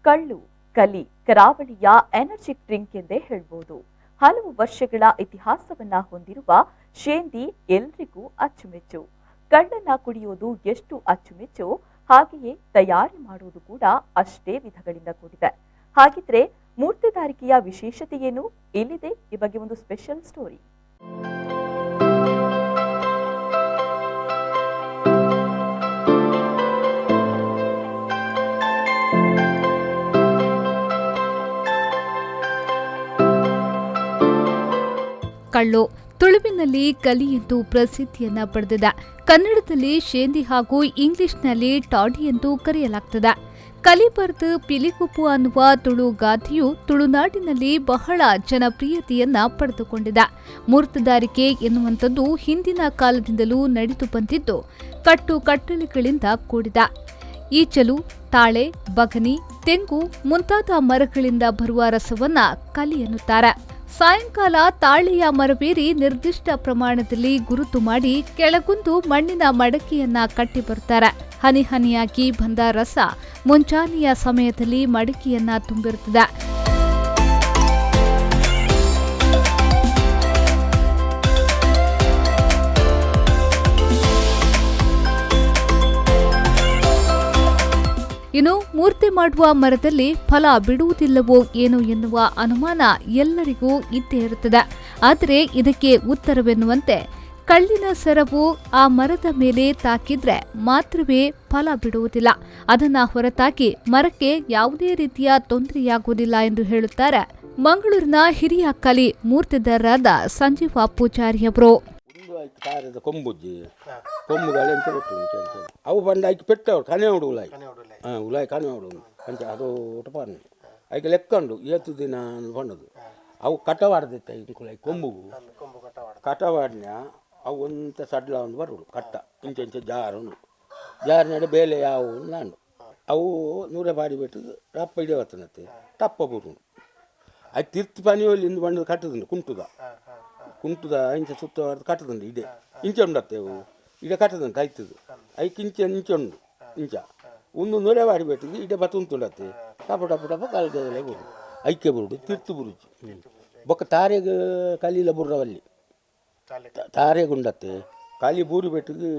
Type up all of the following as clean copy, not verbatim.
ಕಳ್ಳು ಕಲಿ ಕರಾವಳಿಯ energetic drink ಎಂದೇ ಹೇಳ್ಬೋದು. ಹಲವು ವರ್ಷಗಳ ಇತಿಹಾಸವನ್ನ ಹೊಂದಿರುವ ಶೇಂದಿ ಎಲ್ರಿಗೂ ಅಚ್ಚುಮೆಚ್ಚು. ಕಳ್ಳನ್ನ ಕುಡಿಯೋದು ಎಷ್ಟು ಅಚ್ಚುಮೆಚ್ಚು, ಹಾಗೆಯೇ ತಯಾರಿ ಮಾಡುವುದು ಕೂಡ ಅಷ್ಟೇ ವಿಧಗಳಿಂದ ಕೂಡಿದೆ. ಹಾಗಿದ್ರೆ ಮೂರ್ತಿದಾರಿಕೆಯ ವಿಶೇಷತೆ ಏನು? ಇಲ್ಲಿದೆ ಈ ಬಗ್ಗೆ ಒಂದು ಸ್ಪೆಷಲ್ ಸ್ಟೋರಿ. ಕಳ್ಳು ತುಳುವಿನಲ್ಲಿ ಕಲಿ ಎಂದು ಪ್ರಸಿದ್ಧಿಯನ್ನ ಪಡೆದಿದೆ. ಕನ್ನಡದಲ್ಲಿ ಶೇಂದಿ ಹಾಗೂ ಇಂಗ್ಲಿಷ್ನಲ್ಲಿ ಟಾಡಿ ಎಂದು ಕರೆಯಲಾಗ್ತದೆ. ಕಲಿ ಬರ್ದು ಪಿಲಿಗುಪ್ಪು ಅನ್ನುವ ತುಳು ಗಾದೆಯು ತುಳುನಾಡಿನಲ್ಲಿ ಬಹಳ ಜನಪ್ರಿಯತೆಯನ್ನ ಪಡೆದುಕೊಂಡಿದೆ. ಮೂರ್ತದಾರಿಕೆ ಎನ್ನುವಂಥದ್ದು ಹಿಂದಿನ ಕಾಲದಿಂದಲೂ ನಡೆದು ಬಂದಿದ್ದು ಕಟ್ಟು ಕಟ್ಟಳೆಗಳಿಂದ ಕೂಡಿದೆ. ಈಚಲು, ತಾಳೆ, ಬಗನಿ, ತೆಂಗು ಮುಂತಾದ ಮರಗಳಿಂದ ಬರುವ ರಸವನ್ನ ಕಲಿ ಎನ್ನುತ್ತಾರೆ. ಸಾಯಂಕಾಲ ತಾಳೆಯ ಮರವೇರಿ ನಿರ್ದಿಷ್ಟ ಪ್ರಮಾಣದಲ್ಲಿ ಗುರುತು ಮಾಡಿ ಕೆಳಗುಂದು ಮಣ್ಣಿನ ಮಡಕೆಯನ್ನ ಕಟ್ಟಿ ಬರುತ್ತಾರೆ. ಹನಿ ಹನಿಯಾಗಿ ಬಂದ ರಸ ಮುಂಜಾನೆಯ ಸಮಯದಲ್ಲಿ ಮಡಕೆಯನ್ನ ತುಂಬಿರುತ್ತದೆ. ಇನ್ನು ಮೂರ್ತಿ ಮಾಡುವ ಮರದಲ್ಲಿ ಫಲ ಬಿಡುವುದಿಲ್ಲವೋ ಏನೋ ಎನ್ನುವ ಅನುಮಾನ ಎಲ್ಲರಿಗೂ ಇದ್ದೇ ಇರುತ್ತದೆ. ಆದರೆ ಇದಕ್ಕೆ ಉತ್ತರವೆನ್ನುವಂತೆ ಕಳ್ಳಿನ ಸರವು ಆ ಮರದ ಮೇಲೆ ತಾಕಿದ್ರೆ ಮಾತ್ರವೇ ಫಲ ಬಿಡುವುದಿಲ್ಲ. ಅದನ್ನ ಹೊರತಾಗಿ ಮರಕ್ಕೆ ಯಾವುದೇ ರೀತಿಯ ತೊಂದರೆಯಾಗುವುದಿಲ್ಲ ಎಂದು ಹೇಳುತ್ತಾರೆ ಮಂಗಳೂರಿನ ಹಿರಿಯ ಕಲಿ ಮೂರ್ತಿದಾರರಾದ ಸಂಜೀವ ಪೂಜಾರಿಯವರು. ಒಂದು ಆಯ್ತು ಕಾರದ ಕೊಂಬುಜ್ಜಿ ಕೊಂಬುಗಳು ಎಂತ ಗೊತ್ತು ಉಂಟು ಅಂತ ಹೇಳಿ. ಅವು ಬಂದು ಐಕ್ ಪೆಟ್ಟವ್ರು ಕನೆ ಉಡು ಉಲಾಯಿ. ಹಾಂ, ಉಲಾಯಿ ಕನೆ ಉಡು ಅಂಚ ಅದು ಊಟ ಪಾನೆ ಐಕೆ ಲೆಕ್ಕಂಡು ಏತು ದಿನ ಬಂದದ್ದು. ಅವು ಕಟವಾಡ್ದಿತ್ತ ಇಂಕುಲಾಯಿ ಕೊಂಬುಗು ಕಟವಾಡಿನ ಅವು ಒಂತ ಸಡ್ಲ ಒಂದು ಬರುಡು ಕಟ್ಟ ಇಂಚ ಇಂಚ ಜಾರು ಉಂಡು. ಜಾರಿನಡೆ ಬೇಲೆ ಯಾವು ನಾನು ಅವು ನೂರೆ ಬಾಡಿ ಬಿಟ್ಟು ರಪ್ಪ ಇಡೇ ಬರ್ತನತ್ತೆ ಟಪ್ಪ ಬರುಡು. ಅದು ತಿರ್ತು ಪನಿಯಲ್ಲಿ ಇಂದು ಬಂದು ಕಟ್ಟದುಂಡು ಕುಂಟುದ ಕುಂಟುದ ಇಂಚ ಸುತ್ತ ಕಟ್ಟದುಂಡು ಇಡೆ ಇಂಚ ಉಂಡತ್ತೆ ಅವು ಇಡೆ ಕಟ್ಟದುಂಟು ಆಯ್ತದು ಐಕ್ ಇಂಚ ಇಂಚ ಉಂಡು ಇಂಚ ಒಂದು ನೂರೆ ಬಾಡಿ ಬಿಟ್ಟು ಇಡೆ ಬತ್ತುಂಟುಂಡತ್ತೆ ಟಪ ಟಪ ಟಪ ಕಾಲ್ದಲ್ಲೇ ಬರುಡು ಐಕ್ಯ ಬರುಡು ತಿರ್ತು ಬುರುಜಿ ಬೊಕ್ಕ ತಾರೆಗ್ ಕಲೀಲ ಬುರ್ರವಲ್ಲಿ ತಾರೆಗುಂಡತ್ತೆ ಖಾಲಿ ಬೂರಿ ಬೆಟ್ಟಿಗೆ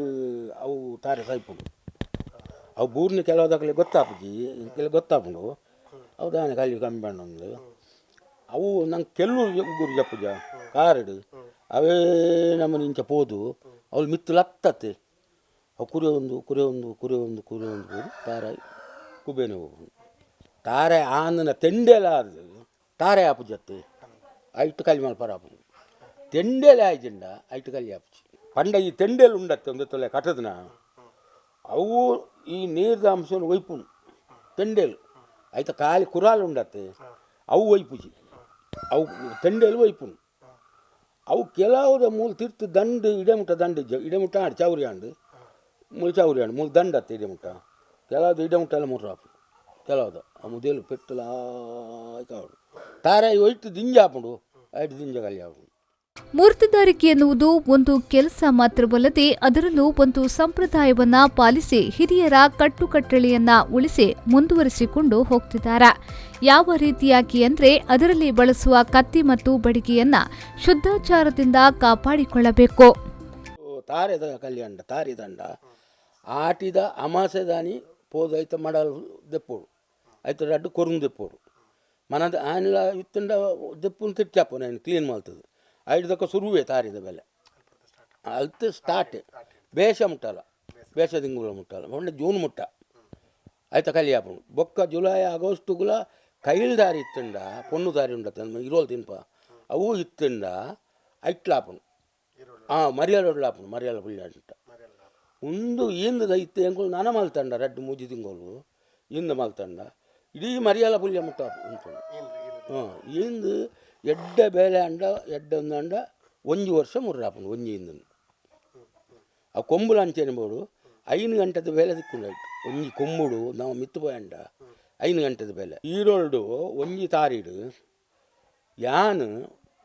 ಅವು ತಾರೆ ಸೈಪುಂಡು. ಅವು ಬೂರಿನ ಕೆಲವುದಕ್ಕಲೆ ಗೊತ್ತಾಪುಜಿ ಕೆಲವು ಗೊತ್ತಾಪುಂಡು ಅವು ದಾನೆ ಖಾಲಿ ಕಮ್ಮಿ ಬಣ್ಣೊಂದು ಅವು ನಂಗೆ ಕೆಲವು ಉಗುರು ಜಪ್ಪುಜ ಕಾರಡು ಅವೇ ನಮ್ಮನೆ ಇಂಚ ಪೋದು ಅವಳು ಮಿತ್ತು ಲತ್ತತ್ತೆ ಅವು ಕುರಿ ಒಂದು ಕುರಿ ಒಂದು ಕುರಿ ಒಂದು ಕುರಿ ಒಂದು ಪೋದು ತಾರೆ ಕುಬೇನೆ ಹೋಗುದು. ತಾರೆ ಆಂದನ ತೆಂಡೆಲ ಅದು ತಾರೆ ಆಪುಜತ್ತೆ ಐಟು ಕಲಿ ಮಲ್ಪರ ಆಪುಂಡು ತೆಂಡೆಲೆ ಆಯ್ಜಿಂಡ ಐಟು ಕಲಿ ಆಪುಜಿ ಪಂಡ ಈ ತೆಂಡೆಲು ಉಂಡತ್ತೆ ಒಂದು ತೊಲೆ ಕಟ್ಟದನ ಅವು ಈ ನೀರ್ದ ಅಂಶವನ್ನು ಒಯ್ಪುಂಡು ತೆಂಡೇಲು ಐತ ಖಾಲಿ ಕುರಾಲು ಉಂಡತ್ತೆ ಅವು ಒಯ್ಪುಜಿ ಅವು ತೆಂಡೇಲು ಒಯ್ಪುಂಡು. ಅವು ಕೆಲವುದ ಮೂಲ ತಿರ್ತು ದಂಡು ಇಡೆಮುಟ್ಟ ದಂಡು ಇಜ್ಜ ಇಡೆಮುಟ್ಟ ಆಡು ಚೌರಿ ಆಂಡು ಮೂಲ ಚೌರಿ ಆಂಡು ಮೂಲ ದಂಡತ್ತೆ ಇಡೆಮುಟ್ಟ ಕೆಲವುದು ಇಡೆಮುಟ್ಟೆಲ್ಲ ಮುರ್ರಾಪು ಕೆಲವುದು ಆ ಮುದೇಲು ಪೆಟ್ಟುಲ ಕಾವಡು ತಾರೆ ಒಯ್ತು ದಿಂಜ ಆಪುಂಡು ಐಟು ದಿಂಜ ಕಲಿ ಆಪುಂಡು. ಮೂರ್ತಿದಾರಿಕೆ ಎನ್ನುವುದು ಒಂದು ಕೆಲಸ ಮಾತ್ರವಲ್ಲದೆ ಅದರಲ್ಲೂ ಒಂದು ಸಂಪ್ರದಾಯವನ್ನ ಪಾಲಿಸಿ ಹಿರಿಯರ ಕಟ್ಟುಕಟ್ಟಳೆಯನ್ನ ಉಳಿಸಿ ಮುಂದುವರಿಸಿಕೊಂಡು ಹೋಗ್ತಿದ್ದಾರೆ. ಯಾವ ರೀತಿಯಾಗಿ ಅಂದ್ರೆ ಅದರಲ್ಲಿ ಬಳಸುವ ಕತ್ತಿ ಮತ್ತು ಬಡಿಗೆಯನ್ನ ಶುದ್ಧಾಚಾರದಿಂದ ಕಾಪಾಡಿಕೊಳ್ಳಬೇಕು. ತಾರೆದ ಕಲ್ಯಾಣ ತಾರಿದಂಡ ಆಟಿದ ಅಮಾಸೆದಾನಿ ಪೋದು ಐತ ಮಡಲ್ ದೆಪ್ಪೋಡು ಐತ ರಡ್ಡು ಕೊರುಂದು ದೆಪ್ಪೋಡು ಮನದ ಆನಿಲ ಇತ್ತಂಡ ದೆಪ್ಪುನ್ ತಿರ್ಚಾಪು ನಾನು ಕ್ಲೀನ್ ಮಾಡ್ತದೆ ಐದಕ್ಕ ಸುರುವೆ ತಾರಿದ ಬೆಲೆ ಅಲ್ತು ಸ್ಟಾರ್ಟ್ ಬೇಷ ಮುಟ್ಟಲ್ಲ ಬೇಷ ತಿಂಗಳು ಮುಟ್ಟಲ್ಲ ಮೊನ್ನೆ ಜೂನ್ ಮುಟ್ಟ ಐತ ಕಲಿಯಾಪುಂಡು ಬೊಕ್ಕ ಜುಲೈ ಆಗಸ್ಟುಗುಲ ಕೈಲ್ ದಾರಿ ಇತ್ತಂಡ ಪೊಣ್ಣು ದಾರಿ ಉಂಡತ್ತ ಇರೋಲ್ ತಿನ್ಪ ಅವು ಇತ್ತಂಡ ಐಟ್ಲಾಪುಂಡು ಹಾಂ ಮರಿಯಾಲ ಉಡ್ಲಾಪುಂಡು ಮರಿಯಾಲ ಪುಳ್ಳಿ ಉಂದು ಈಂದದ ಇತ್ತು ಎಂಕುಲು ನನ ಮಲ್ತಂಡ ರಡ್ಡು ಮೂಜಿ ತಿಂಗಳು ಇಂದ ಮಲ್ತಂಡ ಇಡೀ ಮರಿಯಾಲ ಪುಲ್ಯ ಮುಟ್ಟ ಉಂಟು. ಹಾಂ ಇಂದು ಎಡ್ಡೆ ಬೇಲೆ ಅಂಡ ಎಡ್ಡೆ ಒಂದು ಅಂಡ ಒಂಜಿ ವರ್ಷ ಮುರ್ರಾಪುಂಡು ಒಂಜಿ ಇಂದನು ಆ ಕೊಂಬುಲು ಅಂಚೆನೆ ಬೋಡು 5 ಗಂಟೆದ ಬೇಲೆ ತಿಕ್ಕುಂಡು ಐಟ್ ಒಂಜಿ ಕೊಂಬುಡು ನಾವು ಮಿತ್ತು ಪೋಯಂಡ 5 ಗಂಟೆದ ಬೇಲೆ ಈರೋಲ್ಡು ಒಂಜಿ ತಾರೀಡು ಯಾನ್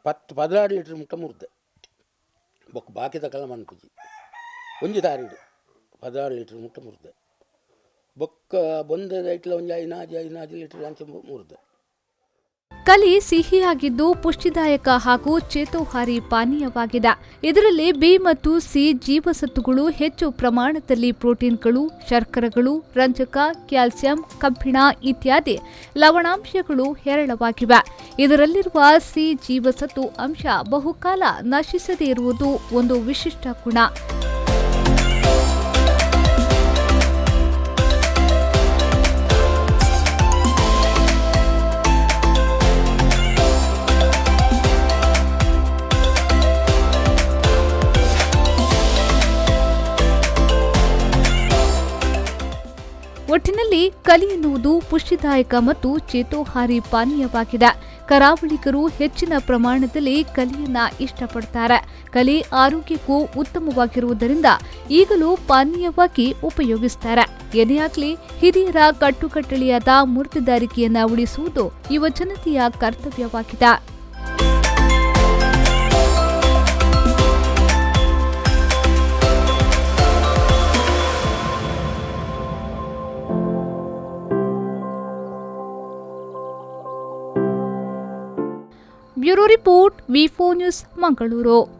10 16 ಲೀಟ್ರ್ ಮುಟ್ಟ ಮುರ್ದೆ ಬೊಕ್ಕ ಬಾಕಿ ತಕಲ ಮನ್ಪುಜಿ ಒಂಜಿ ತಾರೀಡು 16 ಲೀಟ್ರ್ ಮುಟ್ಟ ಮುರ್ದೆ. ಬೊಕ್ಕ ಬೊಂದದ ಐಟ್ಲ ಒಂಜಿ ಐನಾಜಿ ಐನಾಜಿ ಲೀಟರ್ ಅಂಚ ಮುರ್ದೆ. ಕಲಿ ಸಿಹಿಯಾಗಿದ್ದು ಪುಷ್ಟಿದಾಯಕ ಹಾಗೂ ಚೇತೋಹಾರಿ ಪಾನೀಯವಾಗಿದೆ. ಇದರಲ್ಲಿ ಬಿ ಮತ್ತು ಸಿ ಜೀವಸತ್ತುಗಳು ಹೆಚ್ಚು ಪ್ರಮಾಣದಲ್ಲಿ ಪ್ರೋಟೀನ್ಗಳು, ಶರ್ಕರಗಳು, ರಂಜಕ, ಕ್ಯಾಲ್ಸಿಯಂ, ಕಬ್ಬಿಣ ಇತ್ಯಾದಿ ಲವಣಾಂಶಗಳು ಹೇರಳವಾಗಿವೆ. ಇದರಲ್ಲಿರುವ ಸಿ ಜೀವಸತ್ತು ಅಂಶ ಬಹುಕಾಲ ನಶಿಸದೇ ಇರುವುದು ಒಂದು ವಿಶಿಷ್ಟ ಗುಣ. ಒಟ್ಟಿನಲ್ಲಿ ಕಲಿ ಎನ್ನುವುದು ಪುಷ್ಟಿದಾಯಕ ಮತ್ತು ಚೇತೋಹಾರಿ ಪಾನೀಯವಾಗಿದೆ. ಕರಾವಳಿಗರು ಹೆಚ್ಚಿನ ಪ್ರಮಾಣದಲ್ಲಿ ಕಲಿಯನ್ನ ಇಷ್ಟಪಡ್ತಾರೆ. ಕಲಿ ಆರೋಗ್ಯಕ್ಕೂ ಉತ್ತಮವಾಗಿರುವುದರಿಂದ ಈಗಲೂ ಪಾನೀಯವಾಗಿ ಉಪಯೋಗಿಸ್ತಾರೆ. ಏನೇ ಆಗ್ಲಿ, ಹಿರಿಯರ ಕಟ್ಟುಕಟ್ಟಳೆಯಾದ ಮೂರ್ತಿದಾರಿಕೆಯನ್ನ ಉಳಿಸುವುದು ಯುವಜನತೆಯ ಕರ್ತವ್ಯವಾಗಿದೆ. Bureau report, V4 news, Mangaluru.